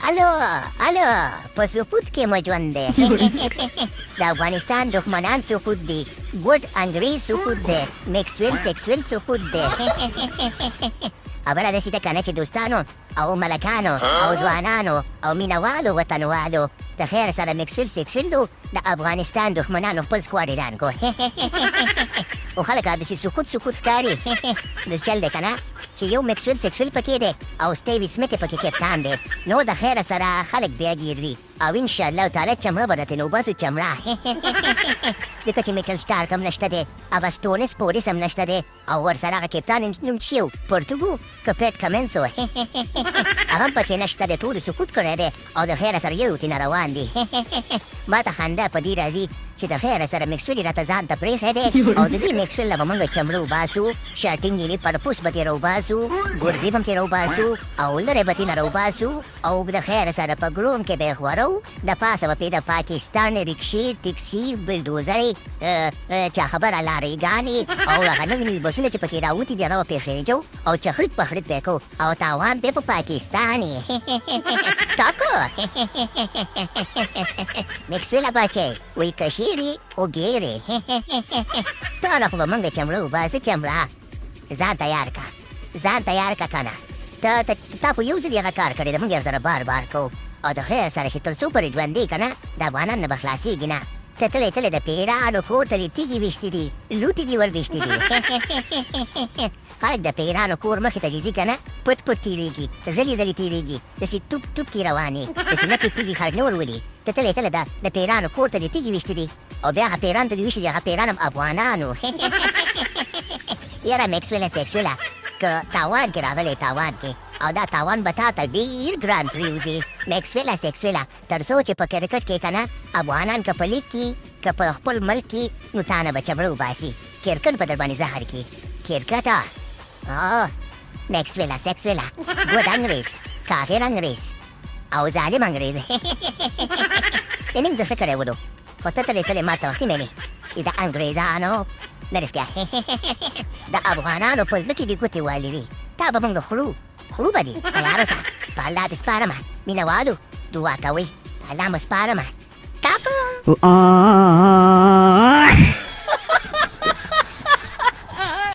الو الو، په سقوط کې مو ژوند دی. د افغانستان دښمنان سقوط دي، ګوډ انګریز سقوط دی، میکسویل سیکسویل سقوط دی. خبره داسې ده که نه چې دوستانو او ملکانو او ځوانانو او مینوالو وطنوالو، د خیر سره میکسویل سیکسویل دو د افغانستان دښمنانو خپل سکواډ اعلان کو او خلک داسې سقوط سقوط ښکاري. داسې چل دی که نه چې یو میکسویل سیکسویل پکې دی او سټیوي سمیت پکې کپتان دی. نور د خیره سره خلک بیا ګیروي او ان شاء الله تعالی چمړه به راته وباسو چمړه، ځکه چې میټل سټارک هم نشته دی، هغه سټونس پولیس هم نشته دی او ورسره هغه کپتان نوم څه و، پرتوګو که پیټ کمنس و، هغه هم پکې نشته دی. ټولو سکوت کړی دی او د خیره سره یو تینه روان دي. ما ته خندا په دې راځي چې د خیره سره میکسویل راته ځان ته پرېښی دی او د دې میکسویل نه به موږ چمړه وباسو، شاټینګ یې پړپوس به ترې راوباسو، ګردې به هم ترې راوباسو او لرې به ترې راوباسو او د خیره سره په ګرون کې به یې خورو، د پاسه به پرې د پاکستان ریکشې، ټیکسي، بلډوزرې، چا خبره لارۍ ګانې او هغه نوي نوي بسونه چې پکې راوتي دي هغه به پرې خېجو او چخړت پخړت به یې کوو او تاوان به په پاکستان یې ټاکو. میکسویله بچی وایي کشیرې خو ګیرې تا نه خو به موږ چمړه وباسو چمړه. ځان تیار که، ځان تیار که کنه ته تا خو یو ځل هغه کار کړی دی، موږ یې ورسره بار بار کوو او د خیر سره چې تر څو پورې ژوندی که نه د افغانان نه به خلاصېږي نه. ته تللی تللی د پیرانو کور ته دې تیږې ویشتې دي، لوټې دې ور ویشتې دي. خلک د پیرانو کور مخې ته چې ځي که نه پټ پټ تېرېږي، غلي غلي تېرېږي، داسې توپ توپ کې روان یې، داسې نه پرې تیږې خلک نه ور ولي. ته تللی تللی د پیرانو کور ته دې تیږې ویشتې دي او بیا هغه پیران ته دې ویشتې دي، هغه پیران هم افغانانو. یاره میکسویله سیکسویله، که تاوان کې راغلی تاوان کې او دا تاوان به تا ته ډیر ګران پریوځي. میکسویله سیکسویله، تر څو چې په کرکټ کې کنه افغانان که په لیګ کې که په خپل ملک کې نو تا نه به چمړه وباسي، کرکټ به در باندې زهر کړي کرکټ. میکسویله سیکسویله، ګوډ انګریز، کافر انګریز او ظالم انګریز، اننګ زه ښه کړی ولو خو ته تلې تلې ما ته وختي مېلې چې د انګریزانو نه رښتیا د افغانانو په زړه کې دې ګوتې والي وي. تا به موږ خورو، خورو به دې. تیار اوسه، په الله دې سپارمه. مینه والو دعا کوئ، په الله مو سپارمه. کاکو.